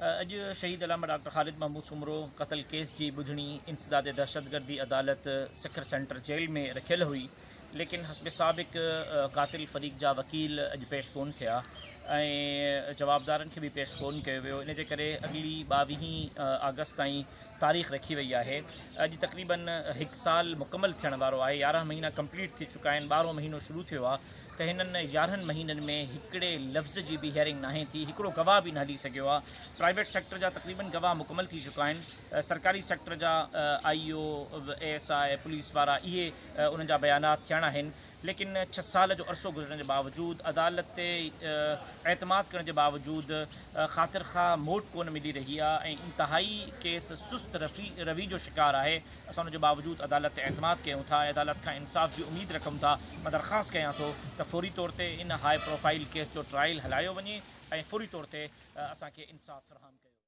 اڄ شهيد علامه ڊاڪٽر خالد محمود سومرو قتل ڪيس جي ٻڌڻي انسداد دهشتگردي عدالت سکر سينٽر جيل ۾ رکيل هئي ليڪن حسب سابق قاتل فريق جا وڪيل اڄ پيش ڪون ٿيا ۽ جوابدارن کي به پيش ڪون ڪيو ويو ان جي ڪري اڳلي ٻاويهين آگسٽ تائين تاريخ رکي وئي آهي اڄ تقريبن هڪ سال مڪمل ٿيڻ وارو آهي 11 مهينا ڪمپليٽ ٿي چڪا آهن ٻارهون مهينو شروع ٿيو آهي ته هنن 11 مهينن ۾ هڪڙي لفظ جي به هيئرنگ ناهي ٿي هڪڙو گواهه به نه هلي سگهيو آهي پرائيويٽ سيڪٽر جا تقريبن گواهه مڪمل ٿي چڪا آهن سرڪاري سيڪٽر جا I O A S I police وارا اهي انهن جا بيانات ٿيڻا آهن ليڪن ڇهه سال جو عرصو گذرڻ جي باوجود عدالت تي اعتماد ڪرڻ جي باوجود خاطر خواهه موٽ ڪونه ملي رهي آهي ۽ انتهائي ڪيس سست روي جو شڪار آهي اسان ان جي باوجود عدالت تي اعتماد ڪيون ٿا ۽ عدالت کان انصاف جي اميد رکون ٿا مان درخواست ڪيان ٿو ته فوري طور تي ان هاء پروفائيل ڪيس جو ٽرائل هلايو وڃي ۽ فوري طور تي اسان کي انصاف فراهم ڪيو وڃي.